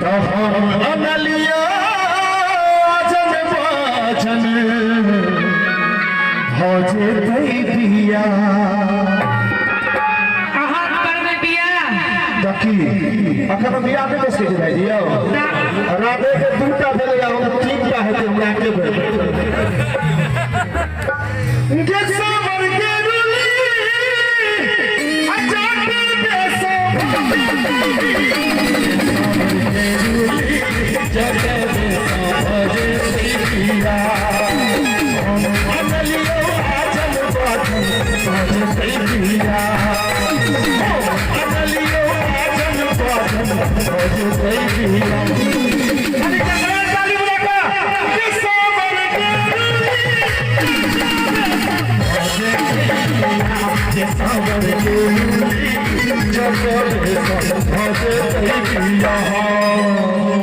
तऽ हम अनलियो जन बाजन भऽ जेतै बियाह। अहाँ करबै बियाह? तऽ की अखन हम बियाह नहि कऽ सकै छी भाइजी यौ? राधे के दूटा भेलै आ हम तीनटा हेतै, हमरा के भेलै? गे सावर के रुली आ जाटे देशो जटे देशो भजे पिया हम अनलियो आजन बाजन भजे पिया अनलियो आजन बाजन भजे पिया। अरे ककरा ताली बजा कऽ गे सावर के रुली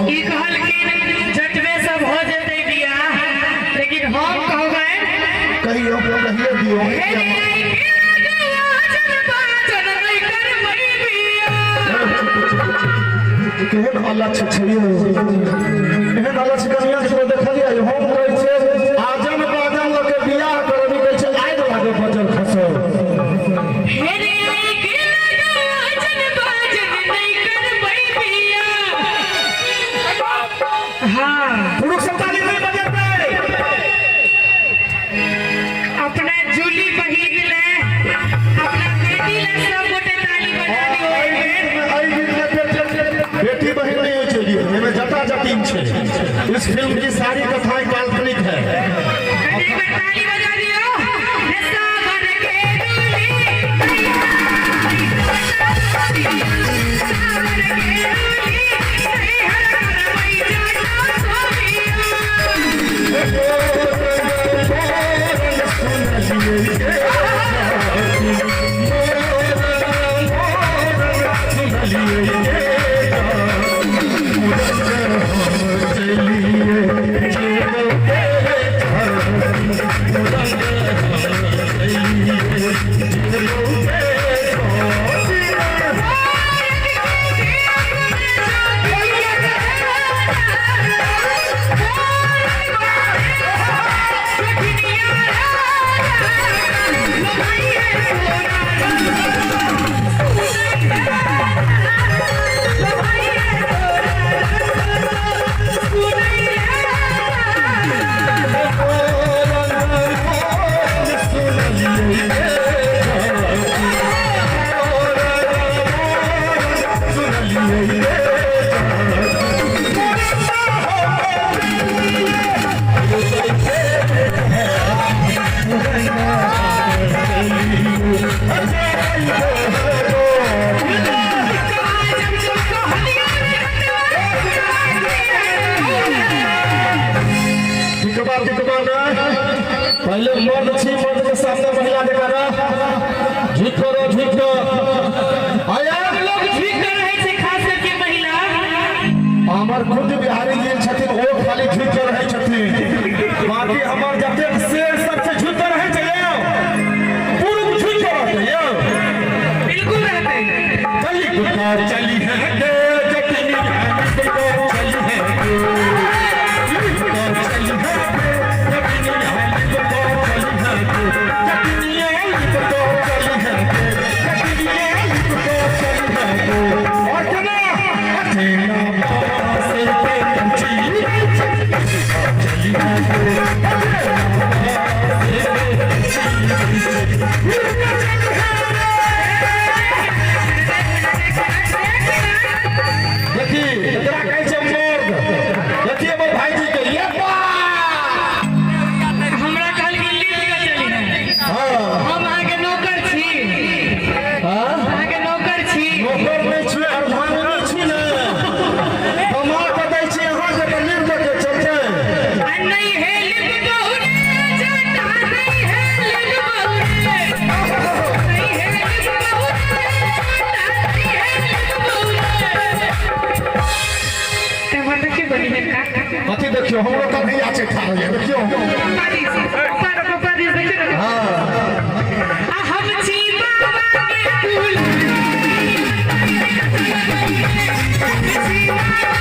ई कहलखिन जटवे सब हो जेतै बियाह, लेकिन हम कहबै कहियो कहियो दियो। हे रे आई के लगवा जन बाजन नहीं करबै बियाह। केहन अलक्ष छै यौ, एहन अलक्ष कनिया के देखलियै? हम कहै छियै आजन बाजन लऽ के बियाह करब, ई कहै छै आगि लागे बजर खसो। हे रे आई के लगवा जन बाजन नहीं करबै बियाह। हाँ, पुरुष सब ताली नहि बजेतै। अपना जूली बहिन ले, अपना बेटी ले सब गोटे ताली बजा दियौ। एहि गीत में बेटी बहिन नहीं होइ छै गीत में, जटा जटिन छै। इस फिल्म की सारी कथाएं काल्पनिक है। कनी एक बेर ताली बजा दियौ। हे सागर के डोली सागर के डोली नैहर करबै जटा सोबिया। टिकबा टिकबा ना, पहले मर्द छी, मर्द के सामने महिला देखा रहा। झूठ करो, झूठ करो आया। लोग झुकि कऽ रहै छै, खास करके महिला। हमर खुद बिहारी जी छथिन, ओ खाली झुकि के रहै छथिन, बाकी हमर जतेक शेर सब छै झुकि के रहै छै यौ। पुरुष झुकि के रहतै यौ? बिल्कुल रहतै। चली कुत्ता चली है गे जटिनी, चली है गे कुत्ता चली है गे जटिनी, कुत्ता चली है गे जटिनी, कुत्ता चली है गे जटिनी, कुत्ता चली है गे। और केना अथेना से के कंची चली है गे अथेना से के कंची चली है। देखी, एकरा कहै छै मर्द। देखी हमर भाईजी के ये बात। हमरा कहलखिन लिफ्ट के चली है। हाँ। हम अहाँके नौकर छी? हाँ? अहाँके नौकर छी? नौकर नहि छी, अर्धांगिनी छी ने, कमा कऽ दै छी अहाँके तऽ लिफ्ट के चलतै। आ नहीं है लिप बहुरे जटा, नहीं है लिप बहुरे, नहीं है लिप बहुरे जटा, नहीं है लिप बहुरे। ते भर देखियो बनी है का। कथी देखियौ? हमरो कन्हैया छै ठाढ़ होइए, देखियौ। पप्पा दिस, पप्पा, पप्पा दिस देखियौ ने। हाँ। आ हम छी बाबा के दुल्हन, हम छी बाबा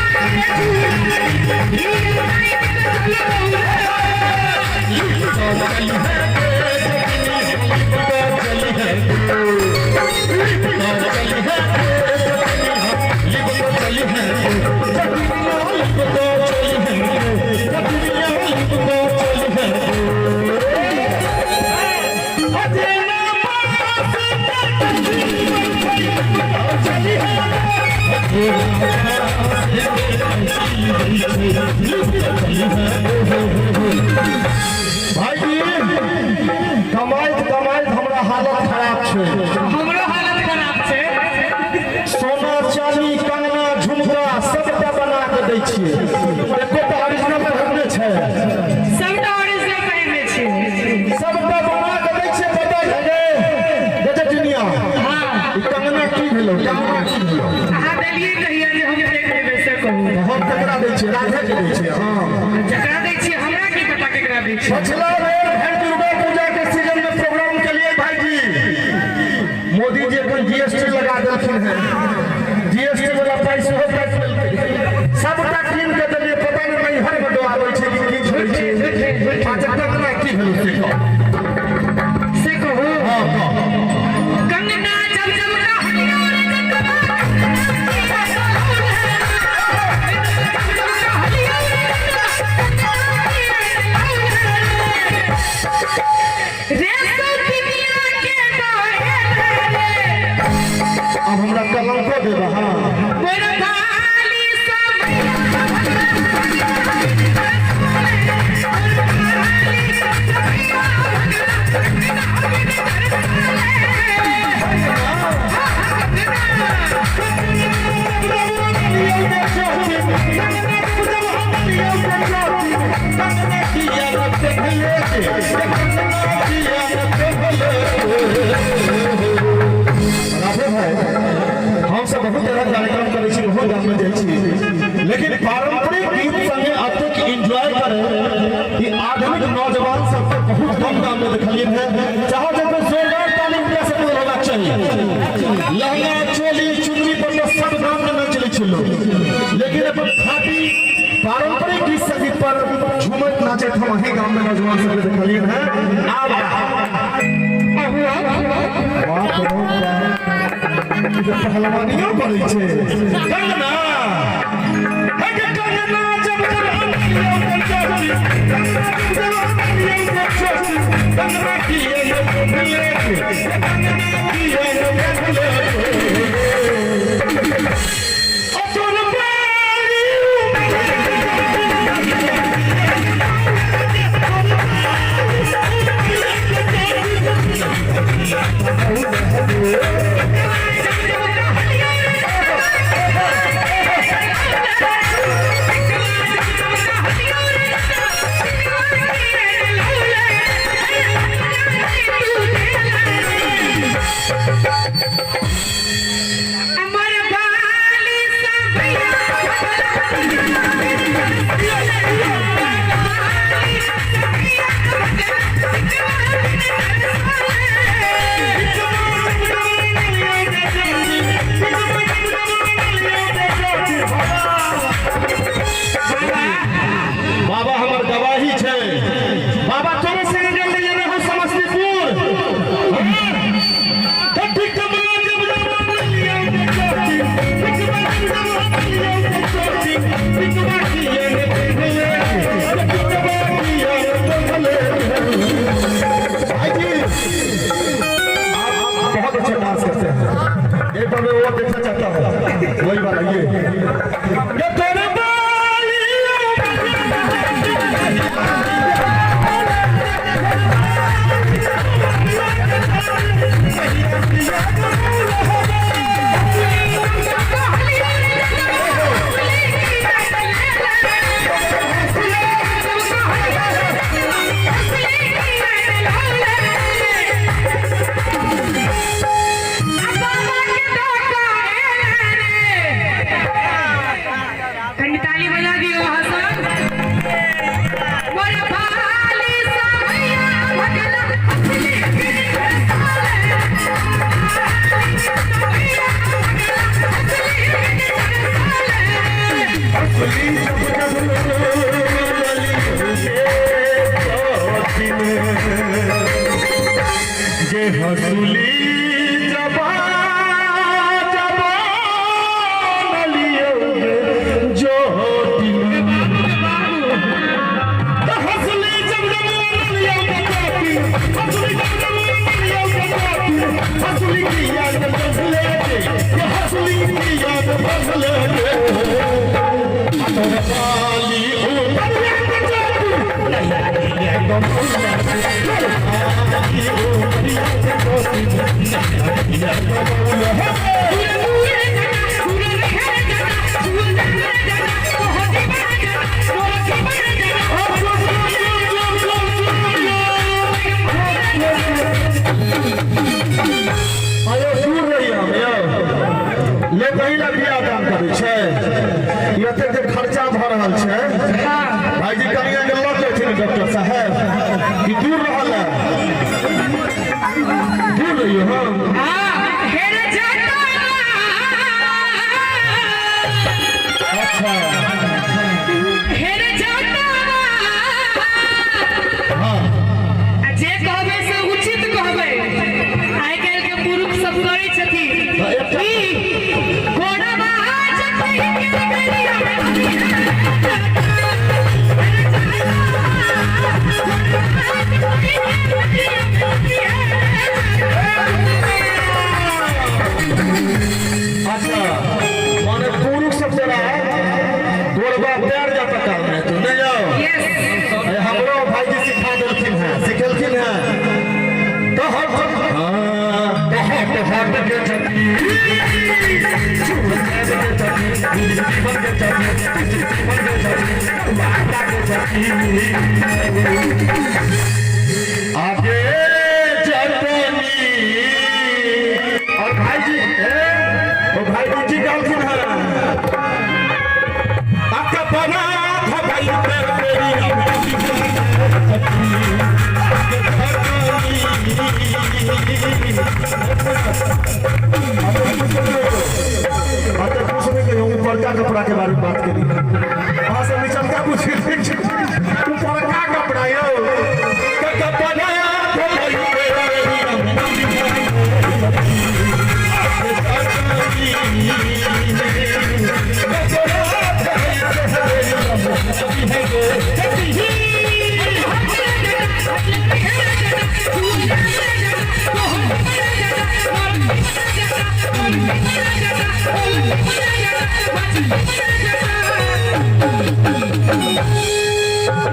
दै छियै, एकोटा ओरिजिनल पहिरने छै? सबटा ओरिजिनल पहिरने छियै। सबटा बना के दै छियै। पता है गे गजटिनिया? हाँ। ई कंगना की भेलो? कंगना की भेलो? अहाँ देलियै कहिया जे हम फेंक देबै, से कहू। हम केकरा दै छियै? राधे के दै छियै। हाँ। जकरा दै छियै, हमरा की पता केकरा दै छियै। पछिला बेर भरि दुर्गा पूजा के सीजन में प्रोग्राम के लिए भाईजी, मोदी जी एखन जीएसटी लगा देलखिन हैं, जीएसटी वाला पाइ सेहो काटि लेलकै। सबटा कीन के देलियै, पता नहि नैहर में दऽ आबै छै कि की होइ छै। अच्छा, कंगना की भेल से कहू। से कहू? हाँ, कहू। कंगना जब जब का हलियो रे जटवा, कंगना किया जब जब का हलियो रे जटवा, कंगना किया रे सौतिनिया के दोहे रे। अब हमरा कलंको देबा? हाँ। मोर बाली सबैया राधे भाई, हम सब बहुत तरह कार्यक्रम करै छी, बहुत गाम में जाइ छी, लेकिन पारंपरिक गीत संगे अतेक एंजॉय करे ई आधुनिक नौजवान सबके बहुत कम गाम में देखलियै है। चाहो जब जोरदार ताली हुनका सबके होबाक चाही। लहंगा चोली चुनरी पर तो सब गाम में नहीं चलै छै लोग, लेकिन अपन खाटी पारंपरिक गीत संगीत पर झूमत नाचैत हम अही गाम में नौजवान सबके देखलियै है। आब बाप रे बाप, ई तऽ पहलवानियो करै छै। कंगना हे के कंगना जब जब हम लियो पंचायती, कंगना जब जब हम लियो पंचायती, कंगना की ये भूले के, कंगना की ये भूले अतुल बारी। अमर बाली सबैया। बाबा हमर गवाही छै। बाबा, तोरे संगे गेल रहियै ने हम समस्तीपुर। हाँ? तऽ ठिकमा जब जब हम लियौ गे चोटी, ठिकमा जब जब हम लियौ गे चोटी, ठिकमा किया ने देखले, ठिकमा किया ने देखले। भाईजी, आप बहुत अच्छा डांस करते हैं। एक बार मैं वो देखना चाहता हूँ, वही वाला ये ये तेरे बाली। कनी ताली बजा दियो हसन। मोर बाली सबैया भगला हंसली। असली जब जब गे हसुली जबा जबा लियो गे जोटी हसुली जब जब लियो गे जोटी, हसुली जब जब लियो गे जोटी, हसुली की याद बदले के, ये हसुली की याद बदले के पाली ऊपर जोटी। रहल छै। भाईजी कनिया के लऽ के अयथिन डॉक्टर साहेब कि दूर रहल है? दूर रहियो। हाँ। हाँ, हेर जाता। अच्छा। हेर जाता। हाँ। आ जे कहबै से उचित कहबै। आइ काल्हि के पुरुष सब करै छथिन ई गोड़वा जतई के बेरिया में। अच्छा, माने पुरुष सब जरा गोड़बा पैर जाता काम है तो नहीं जाओ। यस। अरे, हमरो भाईजी सिखा देलखिन हैं, सिखेलखिन हैं तो हम हाँ तो हट हट के चटी चूड़ के चटी जीवन के चटी जीवन के चटी माता के चटी आगे चटनी। और भाईजी ए ओ भाईजी की कहलखिन हैं अक्का बना था भाई तेरी। अच्छा, पूछने के ऊपर का कपड़ा के बारे में बात करी, वहां से निचल का पूछ, ऊपर का कपड़ा यो कपड़ा था भाई तेरी।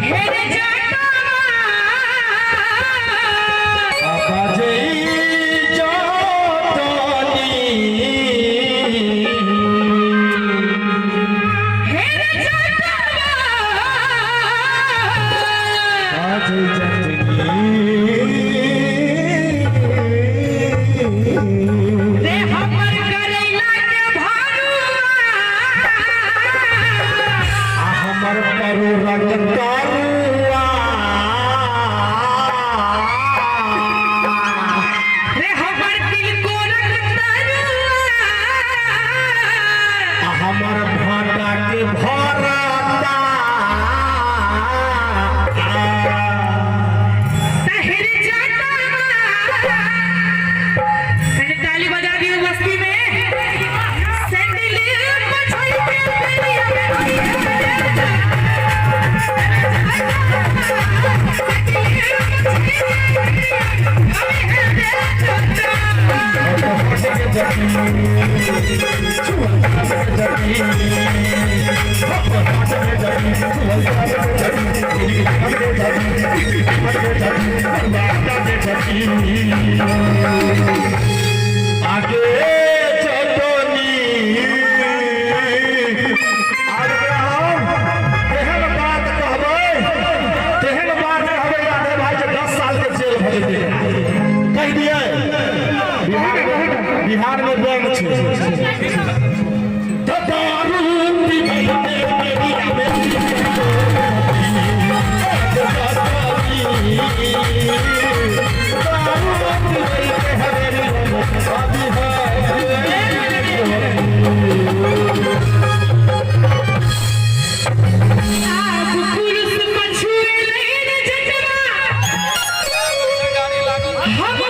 हेर जाता। बाजई जतनी। हेर जाता। बाजई जतनी। रे हमर करैला के भारुआ। आ हमर परोरक तरुआ। रे हमर तिलकोरक तरुआ। आ हमर भाटा के भरता। तहिर जाता। कनी ताली बजा दियो बस्ती में। सैंडल पछई के बेरिया में। आगे चटनी। आगे हम तेहन बात कहबै, तेहन बात कहबै राधे भाई जे 10 साल के जेल भऽ जेतै। कहि दियै, बिहार बिहार में बैन छै तऽ दारू पीबै के बेरिया में। दारू पीबै के हवेली में अभी है। आब पुरुष पछुए नहीं रे जटवा। हम